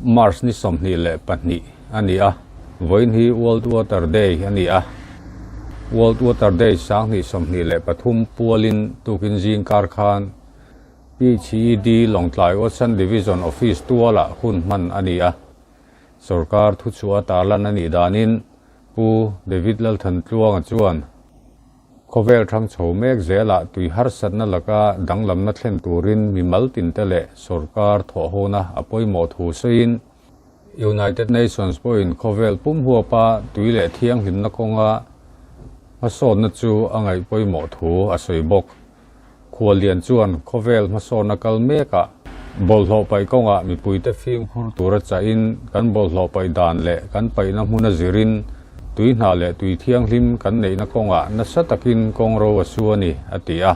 March ni 22 a ni a, vawiin hi World Water Day a ni a. World Water Day 2023 pualin tukin zing kar khan PHED Lawngtlai Watson Division Office tualah hun hman a ni a. Sorkar thuchhuah tarlan a nih danin Pu David Lalthantluanga chuan Khawvel thang chho mek zelah tui harsatna laka danglamna thlen turin mimal tinte leh sorkar thawhhona a pawimawh thu sawiin United Nations pawhin khawvel pum huapa tui leh thianghlimna kawnga hmasawnna chu a ngaih pawimawh thu a sawi bawk. Khuallian chuan khawvel hmasawnna kal mekah bawlhhlawh paih kawngah mipuite fimkhur tura chahin kan bawlhhlawh paih dan leh kan paihna hmuna zirin tui hna leh tui thianghlim kan neihna kawngah nasa takin kawng ro a su a ni, a ti a.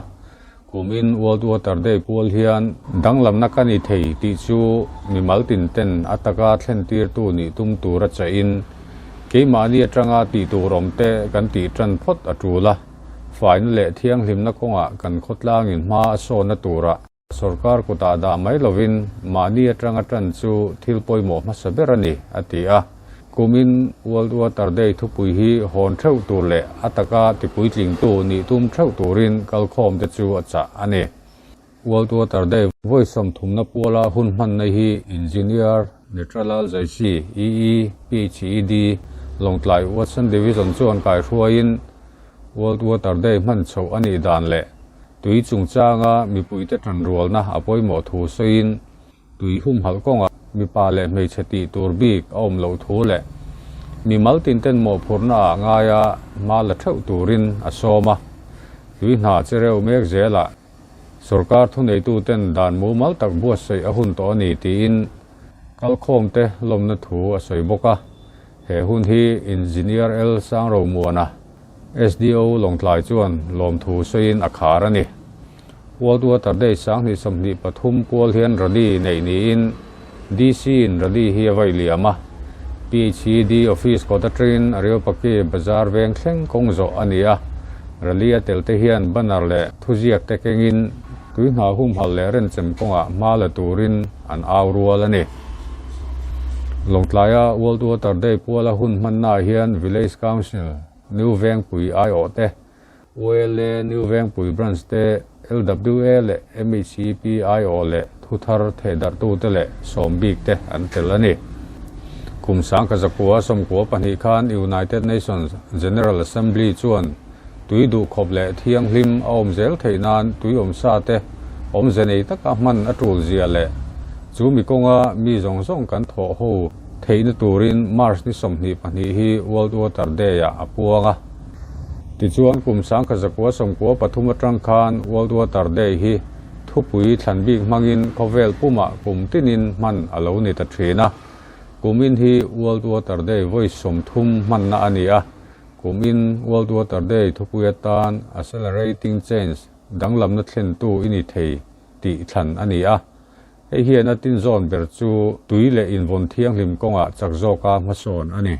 Kumin World Water Day pual hian danglamna ka ni thei tih chu mimal tinten a taka thlentirtu nih tum tura chahin keimahni atanga tih tur awmte kan tih tan phawt a tul a. Faina leh thianghlimna kawngah kan khawtlangin hma a sawnna turah sorkar kutah dah mai lovin mahni atanga tan chu thil pawimawh hmasa ber a ni, a ti a. Kumin World Water Day thupui hi hawn theuh tur leh a taka tipuitlingtu nih tum theuh turin kalkhawmte chu a chah a ni. World Water Day vawi 30na puala hun hmanna hi Engineer Netralal Zaisi, EE, PHED, Lawngtlai Watson Division chuan kaihruaiin World Water Day hman chhoh a nih dan leh tui chungchanga mipuite tanrualna a pawimawh thu sawiin tui humhalh kawnga mipa leh hmeichhe tih tur bik a awm loh thu leh mimal tinten mawhphurhna ah ngaia hma la theuh turin a sawm a. Tui hna che reuh mek zelah Sorkar thuneituten dan mumal tak buatsaih a hun tawh a ni tiin kalkhawmte lawmna thu a sawi bawk a. He hun hi Engineer L Sangromuana, SDO Lawngtlai chuan lawmthu sawiin a khar a ni. World Water Day 2023 pual hian rally neih niin DC in rally hi a vaih liam a. PHED office kawt atangin Areopagi bazar veng thleng kawng zawh a ni a. Rally a tel te hian banner leh thuziak te kengin tui hna humhalh leh renchem kawngah hma la turin an au rual a ni. Lawngtlaia World Water Day puala hun hmannaah hian Village Council, New Vengpui aiawh te, ULA New Vengpui Branch te, LWA leh MHEP aiawh leh thuthar thehdarhtute leh sawm bik te an tel a ni. Kum 1992 khan United Nations General Assembly chuan tui duhkhawp leh thianghlim a awm zel theih nan tui awmsa te awmze nei taka hman a tul zia leh chu mi kawnga mi zawng zawng kan thawh ho theihna turin March ni 22 hi World Water Day-ah a puang a. Tichuan kum 1993 atang khan World Water Day hi thupui thlan bik hmangin khawvel pumah kum tinin hman a lo ni ta thin a. Kumin hi World Water Day vawi 30 hmanna a ni a. Kumin World Water Day thupui atan Accelerating Change danglamna thlentu i ni thei tih thlan a ni a. Hei hian a tin zawn ber chu tui leh invawn thianghlim kawngah chak zawka hmasawn a ni.